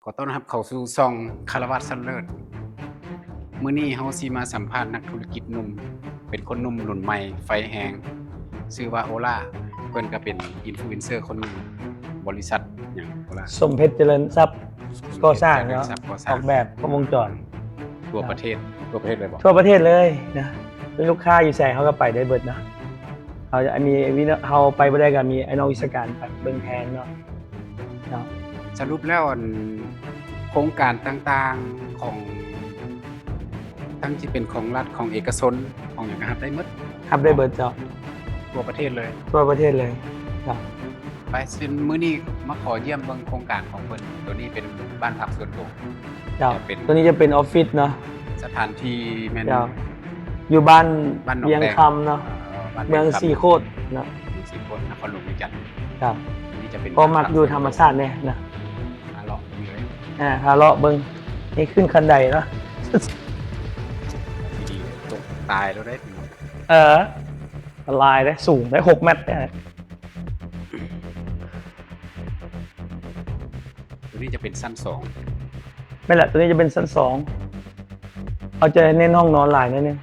ຂໍຕ້ອນຮັບເຂົ້າສູ່ຊ່ອງຄາລະວາດຊັ້ນເລີດ. ມື້ນີ້ເຮົາຊິມາສຳພາດນັກທຸລະກິດໜຸ່ມ ເປັນຄົນໜຸ່ມລຸ້ນໃໝ່ໄຟແຮງ ຊື່ວ່າໂອລາ. ເພິ່ນກໍເປັນອິນຟລູເອັນເຊີຄົນໜຶ່ງ. ບໍລິສັດຫຍັງໂອລາ? ສົມເພັດຈະເລີນຊັບກໍ່ສ້າງເນາະ. ອອກແບບຄົບວົງຈອນ. ທົ່ວປະເທດ ທົ່ວປະເທດເລີຍບໍ? ທົ່ວປະເທດເລີຍນະ. ມີລູກຄ້າຢູ່ໃສເຮົາກໍໄປໄດ້ເບິດເນາະ. ເຮົາມີ ເຮົາໄປບໍ່ໄດ້ກໍມີອ້າຍນ້ອງວິຊາການໄປເບິ່ງແທນເນາະ. ເນາະ ສະຫຼຸບແລ້ວ ອັນ ໂຄງການຕ່າງໆຂອງ ທັງທີ່ເປັນຂອງລັດ ຂອງເອກະຊົນ ຂອງຫຍັງກໍຮັບໄດ້ໝົດ? ຮັບໄດ້ເບິດເຈົ້າ. ທົ່ວປະເທດເລີຍ? ທົ່ວປະເທດເລີຍເຈົ້າ. ໄປ ເຊັ່ນມື້ນີ້ມາຂໍຢ້ຽມເບິ່ງໂຄງການຂອງເພິ່ນ. ໂຕນີ້ເປັນບ້ານພັກສ່ວນຕົວເຈົ້າ. ໂຕນີ້ຈະເປັນອອບຟິດເນາະ. ສະຖານທີ່ແມ່ນ ເຈົ້າ ຢູ່ບ້ານ ບ້ານໜອງ ວຽງຄຳເນາະ. ເອີ ບ້ານ ເມືອງ ວຽງຄຳ ສີໂຄດເນາະ. ເມືອງສີໂຄດ ນະຄອນຫຼວງວຽງຈັນ. ເຈົ້າ ນີ້ຈະເປັນ ກໍມັກຢູ່ທຳມະຊາດແດ່ນະ. ຫາເລາະເບິ່ງເລີຍ. ອ່າ ຫາເລາະເບິ່ງ. ນີ້ຂຶ້ນຄັນໄດເນາະ. ດີໆ ຕົກຕາຍແລ້ວໄດ໋. ເອີ ອັນຕະລາຍເດ້ ສູງໄດ໋ ຫົກແມັດເດ້. ໂຕນີ້ຈະເປັນຊັ້ນສອງ. ແມ່ນລະ ໂຕນີ້ຈະເປັນຊັ້ນສອງ. ເຮົາຈະເນັ້ນຫ້ອງນອນຫຼາຍໜ້ອຍໜຶ່ງ.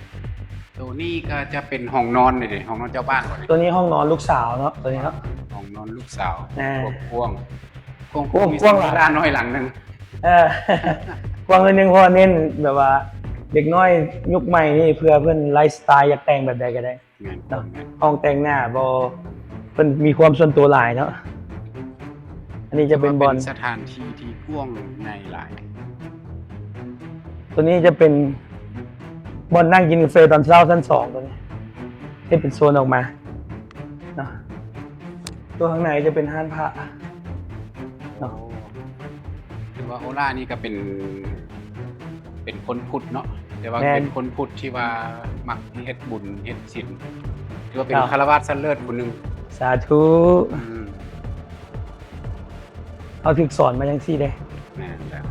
ໂຕນີ້ກໍຈະເປັນຫ້ອງນອນນີ້ເດ້ ຫ້ອງນອນເຈົ້າບ້ານບໍ່ນີ້? ໂຕນີ້ຫ້ອງນອນລູກສາວເນາະ ໂຕນີ້ເນາະ. ຫ້ອງນອນລູກສາວ. ອ່າ ກວ້າງ ກວ້າງ ກວ້າງ ກວ້າງຫຼາຍ. ນ້ອຍຫຼັງໜຶ່ງ. ເອີ ກວ້າງໜ້ອຍໜຶ່ງ ເພາະວ່າເນັ້ນແບບວ່າເດັກນ້ອຍຍຸກໃໝ່ນີ້ ເພື່ອເພິ່ນໄລຟ໌ສະໄຕລ໌ ຢາກແຕ່ງແບບໃດກໍໄດ້. ແມ່ນ ເນາະ ແມ່ນ. ຫ້ອງແຕ່ງໜ້າບໍ່ ເພິ່ນມີຄວາມສ່ວນຕົວຫຼາຍເນາະ. ອັນນີ້ຈະເປັນບ່ອນ ເປັນສະຖານທີ່ທີ່ກວ້າງໃຫຍ່ຫຼາຍ. ໂຕນີ້ຈະເປັນບ່ອນນັ່ງກິນກາເຟຕອນເຊົ້າ ຊັ້ນສອງ ໂຕນີ້ ເຮັດເປັນໂຊນອອກມາເນາະ. ໂຕຂ້າງໃນຈະເປັນຮ້ານພະເນາະ. ໂອ້ ຖືວ່າໂອລານີ້ກໍເປັນ ເປັນຄົນພຸດເນາະ ແຕ່ວ່າ ແມ່ນ ເປັນຄົນພຸດທີ່ວ່າມັກເຮັດບຸນເຮັດສິນ ຖືວ່າເປັນ ເຈົ້າ ຄາລະວາດຊັ້ນເລີດຜູ້ໜຶ່ງ. ສາທຸ. ອືມ ເຮົາຖືກສອນມາຈັ່ງຊີ້ເດ້. ແມ່ນແລ້ວ.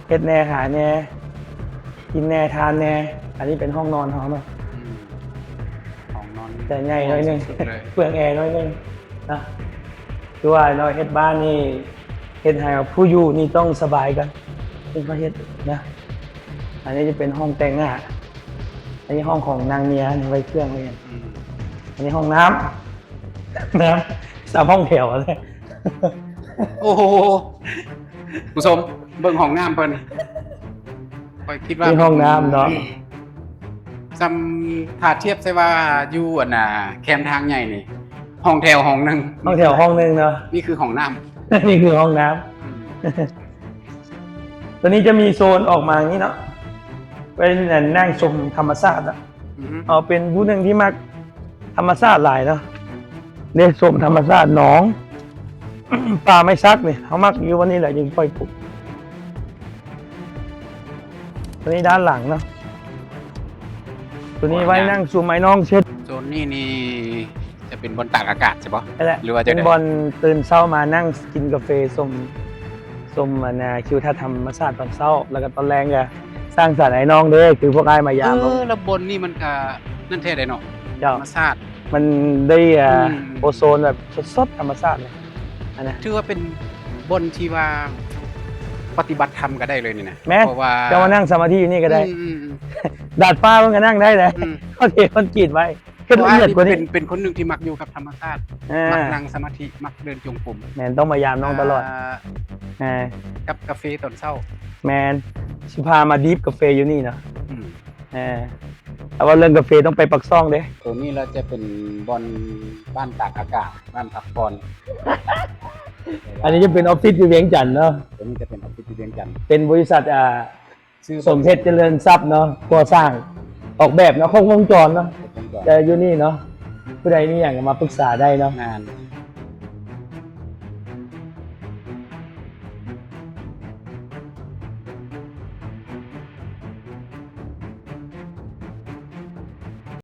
ເຮັດແດ່ ຫາແດ່ ກິນແດ່ ທານແດ່. ອັນນີ້ເປັນຫ້ອງນອນເຮົາເນາະ. ອືມ ຫ້ອງນອນ ແຕ່ໃຫຍ່ໜ້ອຍໜຶ່ງ ເປືອງແອໜ້ອຍໜຶ່ງ. ນະ ຄືວ່າເນາະ ເຮັດບ້ານນີ້ ເຮັດໃຫ້ຜູ້ຢູ່ນີ້ຕ້ອງສະບາຍກ່ອນ ຈຶ່ງຄ່ອຍເຮັດນະ. ອັນນີ້ຈະເປັນຫ້ອງແຕ່ງໜ້າ. ອັນນີ້ຫ້ອງຂອງນາງເມຍ ໄວ້ເຄື່ອງໄວ້ຫຍັງ. ອືມ ອັນນີ້ຫ້ອງນ້ຳ ນ້ຳ ສາມຫ້ອງແຖວ. ໂອ້ໂຫ ຜູ້ຊົມ ເບິ່ງຫ້ອງນ້ຳເພິ່ນ. ຂ້ອຍຄິດວ່າ ມີຫ້ອງນ້ຳເນາະ ສ່ຳ ຖ້າທຽບໃສ່ວ່າຢູ່ ອັນນ່າ ແຄມທາງໃຫຍ່ນີ້ ຫ້ອງແຖວຫ້ອງໜຶ່ງ ຫ້ອງແຖວຫ້ອງໜຶ່ງເນາະ. ນີ້ຄືຫ້ອງນ້ຳ ນີ້ຄືຫ້ອງນ້ຳ. ອືມ ຕົວນີ້ຈະມີໂຊນອອກມານີ້ເນາະ ໄວ້ນັ່ງຊົມທຳມະຊາດເນາະ. ອືຮຶ ເຮົາເປັນຜູ້ໜຶ່ງທີ່ມັກທຳມະຊາດຫຼາຍເນາະ ໄດ້ຊົມທຳມະຊາດ ໜອງ ປ່າໄມ້ສັກນີ້ ເຮົາມັກຢູ່ບ່ອນນີ້ແຫຼະ ຈຶ່ງຄ່ອຍປຸກ. ຕົວນີ້ດ້ານຫຼັງເນາະ ຕົວນີ້ໄວ້ນັ່ງຊຸມໄອ້ນ້ອງເຊັດ. ໂຊນນີ້ນີ້ຈະເປັນບ່ອນຕາກອາກາດໃຊ່ບໍ່? ນັ້ນແຫຼະ ຫຼືວ່າຈະເປັນບ່ອນຕື່ນເຊົ້າມານັ່ງກິນກາເຟ ຊົມ ຊົມ ອັນນ່າ ທິວທັດທຳມະຊາດຕອນເຊົ້າ ແລ້ວກໍຕອນແລງກໍສ້າງສັນໃຫ້ນ້ອງເດ້ ຄືພວກອ້າຍມາຢາມ. ເອີ ແລ້ວບ່ອນນີ້ມັນກໍນັ້ນແທ້ເດເນາະ ເຈົ້າ ທຳມະຊາດ ມັນໄດ້ ອາ ອືມ ໂອໂຊນແບບສົດໆ ທຳມະຊາດເລີຍ ອັນນະ ຖືວ່າເປັນບ່ອນທີ່ວ່າປະຕິບັດທຳກໍໄດ້ເລີຍນີ້ນະ. ແມ່ນ ເພາະວ່າເຈົ້າມານັ່ງສະມາທິຢູ່ນີ້ກໍໄດ້. ອືມໆໆ ດາດຟ້າເພິ່ນກໍນັ່ງໄດ້ແຫຼະ. ອືມ ເຂົາເທຄອນກຣີດໄວ້. ເຮັດລະອຽດກວ່ານີ້. ເປັນ ເປັນຄົນໜຶ່ງທີ່ມັກຢູ່ກັບທຳມະຊາດ ອ່າ ມັກນັ່ງສະມາທິ ມັກເດີນຈົງກົມ. ແມ່ນ ຕ້ອງມາຢາມນ້ອງຕະຫຼອດ. ອ່າ ອ່າ ກັບກາເຟຕອນເຊົ້າ. ແມ່ນ ຊິພາມາດຣິບກາເຟຢູ່ນີ້ເນາະ. ອືມ ເອີ ຖ້າເວົ້າເລື່ອງກາເຟຕ້ອງໄປປາກຊ່ອງເດ້. ໂຕນີ້ລະຈະເປັນບ່ອນ ບ້ານຕາກອາກາດ ບ້ານພັກຜ່ອນ. ອັນນີ້ຈະເປັນອອບຟິດຢູ່ວຽງຈັນເນາະ. ໂຕນີ້ຈະເປັນອອບຟິດຢູ່ວຽງຈັນ ເປັນບໍລິສັດ ອ່າ ຊື່ສົມເພັດຈະເລີນຊັບເນາະ ກໍ່ສ້າງ ອອກແບບເນາະ ຄົບວົງຈອນເນາະ. ແຕ່ຢູ່ນີ້ເນາະ ຜູ້ໃດມີຫຍັງກໍມາປຶກສາໄດ້ເນາະ. ແມ່ນ